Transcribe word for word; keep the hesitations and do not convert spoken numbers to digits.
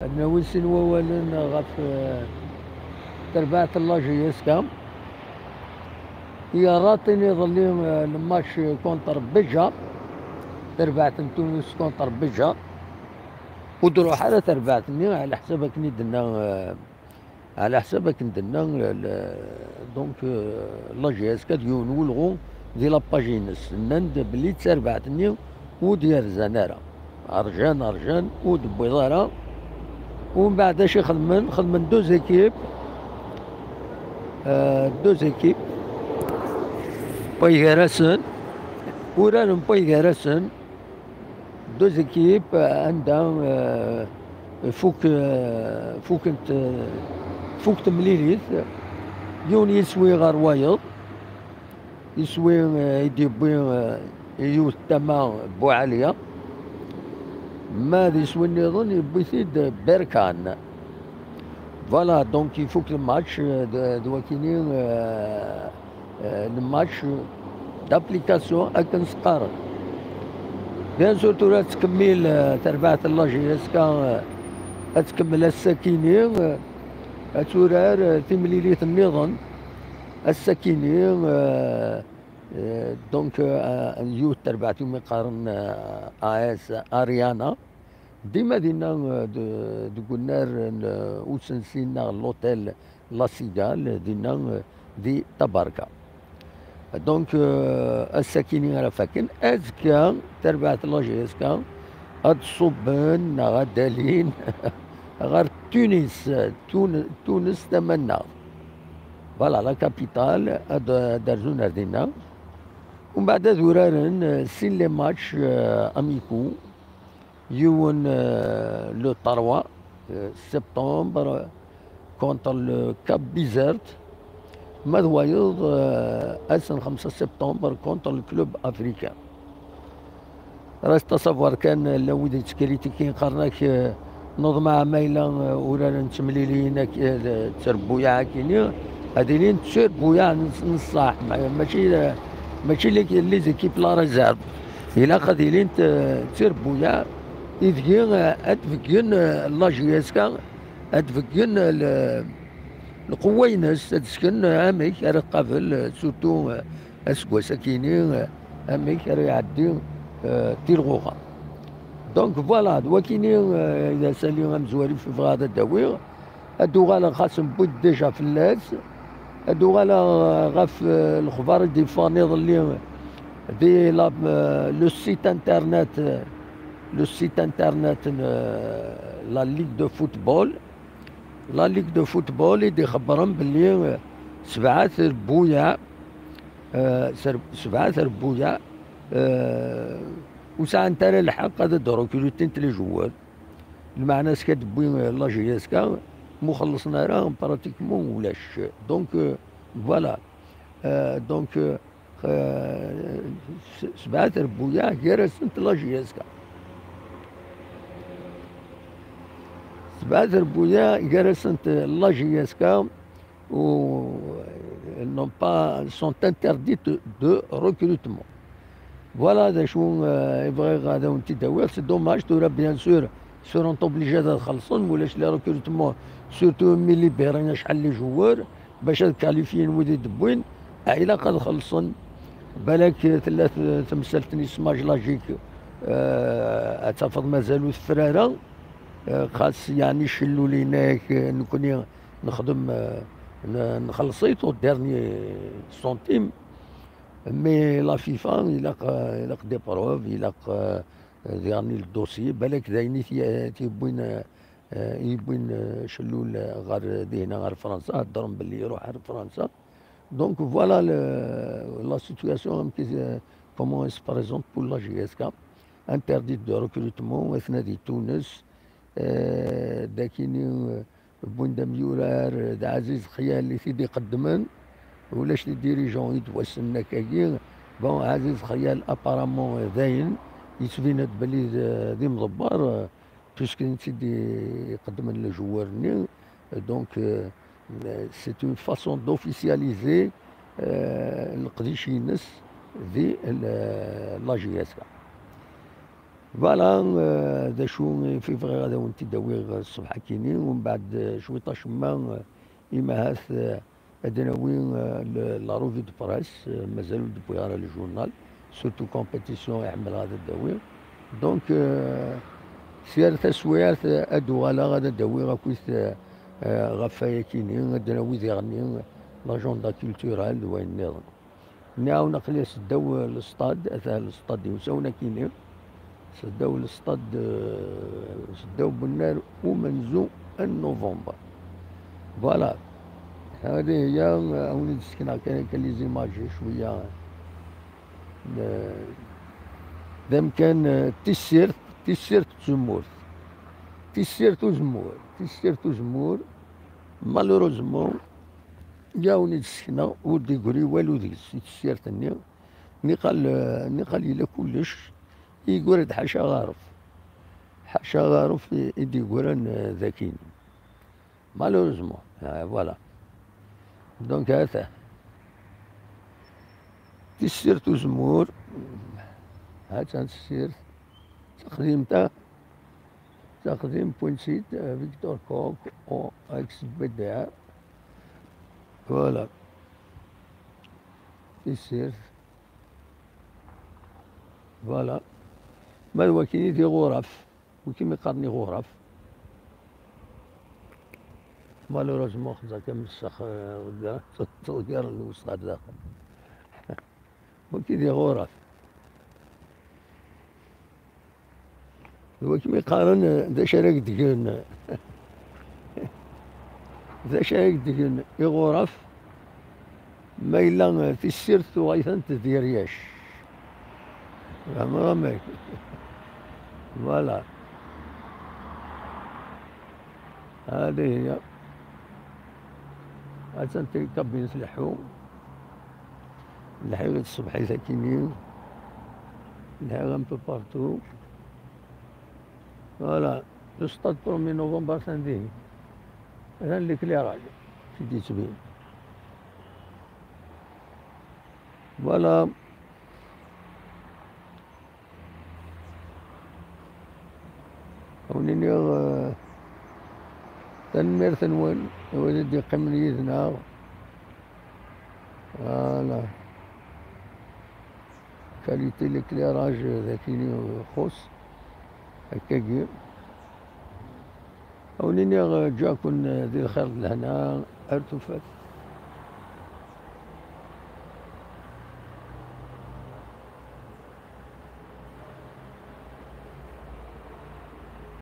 Ad nawi sin wawalen ɣef, eh, terbaɛt n la J S K. Yerra tin iḍelli, eh, le match contre Béja, terbaɛt n Tunes contre Béja. Ur d-ruḥ ara terbaɛt-nni, ɛla ḥsab akken i d-tenna, eh, ɛla ḥsab akken d-tenna, eh, le, donc, eh, la J S K d yiwen n welɣu di la page-ines. Nnan-d belli d tarbaɛt-nni ur d-yerzan ara. Rjan, rjan, ur d-wwiḍ ara. Umbeɛd acu i xedmen? Xedmen deux équipes. Euh, deux équipes. Pay gar-asen. Uraren pay gar-asen. Deux équipes, euh, anda, euh, fuk, euh, fukent, euh, fuk temlilit. Yiwen yeswi ɣer wayeḍ. Iswi, eh, i d-yewwi, eh, yiwet tama Buɛaliya, ma d iswi nniḍen yewwi-t-id Berkan. Voilà, donc ifuk le match, eh, d, d wakini, eh, eh, le match d'application akken s-qqaren. Bien sûr, tura ad tkemmil, eh, terbaɛt n la J S K, eh, ad tkemmel ass-akini, eh, ad turar, eh, timlilit nniḍen. Ass-akini, eh, eh, donc, eh, yiwet terbaɛt umi qqaren, eh, A S Ariana. Dima dinna, eh, de-, deg unnar n, eh, usensi neɣ l'hôtel La Cigale, dinna, eh, di Tabarka. Donc, eh, ass-akini ara fakken, azekka terbaɛt la J S K ad ṣubben neɣ ad alin ɣer Tunis, Tun-, Tunes tamannaɣt. Voilà, la capitale, ad, ad rzun ar dinna. Umbeɛd ad uraren, eh, sin les matchs, eh, amicaux. Yiwen, eh, le trois, eh, septembre contre le Cap Bizert. Ma d wayeḍ, eh, ass n xemsa septembre contre le Club Africain. Reste à savoir kan, llan wid yettkritiki, qqaren-ak, eh, neḍmeɛ ma yella, eh, uraren d temliliyin ak-, eh, d tterbuyaɛ akini, ad ilin d tterbuyaɛ n, n ṣṣeḥ, ma-, mačči, eh, mačči les, les équipes la réserve. Ilaq ad ilint, eh, d tterbuyaɛ ideg, eh, ad d-beggen, eh, la J S K, ad d-beggen, eh, le-, lqewwa-ines, ad d-sken, eh, amek ara tqabel, eh, surtout, eh, aseggas-akini, eh, amek ara iɛeddi, eh, tilɣuɣa. Donc voilà, d wakini, eh, d asali amezwaru i bɣiɣ ad d-awiɣ. Ad uɣaleɣ xas newwi-d déjà fell-as. Ad uɣaleɣ, eh, ɣef, eh, lexbar i d-yeffɣen iḍelli di la, eh, le site internet, eh, le site internet n, eh, la Ligue de football. La Ligue de football i d-ixebbren belli, eh, sebɛa trebbuyaɛ, eh, ser-, sebɛa trebbuyaɛ, eh, ur sɛant ara lḥeqq ad d-rekrutint les joueurs. Lmeɛna s-, ad d-tewwi, eh, la J S K, mu xellṣen ara, pratiquement ulac. Donc, eh, voilà. Eh, donc, eh, eh, s-, sebɛa trebbuyaɛ gar-asent la J S K. Sebɛa trebbuyaɛ gar-asent la J S K, ou, euh, n'ont pas, sont interdites de recrutement. Voilà d acu, euh, i bɣiɣ ad awen-t-id-awiɣ. C'est dommage, tura, bien sûr, seront obligés ad xellṣen, ma ulac les recrutements, surtout mi libérin acḥal les joueurs, bac ad qualifyin wid i d-wwin, ah, ilaq ad xellṣen. Balak tella t-, temsalt-nni s Maj Logique, euh, ad tafeḍ mazal ur tefri ara, euh, xas, yeɛni, cellulin-ak, euh, nekni nexdem, euh, n-, nxelleṣ-it au dernier centime. Mais la FIFA, ilaq, euh, ilaq des preuves, ilaq, euh, ad yerni le dossier, balak d ayen i t-, t-yewwin, euh, euh, i yewwin, euh, Cellul, euh, ɣer, euh, dihna ɣer Fransa, heddren belli iruḥ ɣer Fransa. Donc voilà le, la situation, amek i, euh, comment elle se présente pour la J S K. Interdite de recrutement, atna di Tunes, euh, dakini, euh, wwin-d amyurar, euh, d Ɛziz Xyal i t-id-iqeddmen, ulac les dirigeants i d-wassen akkagi. Bon, Ɛziz Xyal apparemment, euh, dayen, yettbin-d belli d, d imḍebber, euh, puisque netta i d-iqeddmen le joueur-nni. Donc, euh, c'est une façon d'officialiser, euh, leqdic-ines di l-, la J S K. Voilà, euh, d acu i bɣiɣ ad awen-t-id-awiɣ ṣṣbeḥ-akini, u mbeɛd, euh, cwiṭ acemma, euh, imahat, euh, ad nawi, euh, le-, la revue de presse, euh, mazal ur d-wwiɣ ara le journal, surtout compétition i ḥemmleɣ ad d-awiɣ. Donc, euh, s yir taswiɛt, euh, ad uɣaleɣ ad d-awiɣ akkit, euh, euh, ɣef wayakini, ad nawi diɣenni, euh, l'agenda culturel d wayen nniḍen. Nniɣ-awen aql-i seddaw, eh, lesṭad, ata lesṭad-iw s awen akini. Seddaw lesṭad, eh, seddaw bunnar umenzu n november. Voilà. Hadi hiya, eh, awen-id-sekneɣ kan akka les images cwiya. Eh, d amkan, eh, tissirt, tissirt n tzemmurt. Tissirt uzemmur, tissirt uzemmur. Malheureusement, Yawen i d-sekneɣ, ur d-igri walu deg-s, i tessirt-nni. Niqal, niqal yella kullec, yeggra-d ḥaca aɣaref. Ḥaca aɣaref i, i d-yeggran, eh, d akini. Malheureusement, eh, voilà. Donc, ha-t-a. Tissirt uzemmur, ha-tt-an tessirt, taqdimt-a, taqdimt, point site, eh, Victor Koch, O X B D R. Voilà. Tissirt. Voilà. Ma d wakini d iɣuraf. Wi kim iqqaren iɣuraf. Malheureusement, xedza kan messax, eh, ḍegger, ḍegger n lwesqa daxel. Wagi d iɣuraf. D wakken i qqaren, eh, d acu ara ak-d-gen, d acu ara ak-d-gen iɣuraf, ma yella, eh, tissirt tuɣ-itent d iryac. Fehmeḍ amek? Voilà. هذه هي. Attan tkabin tleḥḥu. Lḥiɣ-d ṣṣbeḥ-is akkin-i. Lḥiɣ un peu partout. Voilà. Le stade premier novembre atan dihin. Atan l'éclairage. Fi d-yettbin. Voilà. Ad wen-iniɣ, eh, tanemmirt-nwen, a wid i d-yeqqimen yid-neɣ. Voilà. Qualité l'éclairage, eh, d akken ixuṣṣ. Akkagi. Ad wen-iniɣ, eh, ǧǧiɣ-ken, eh, di lxir d lehna, ar tufat.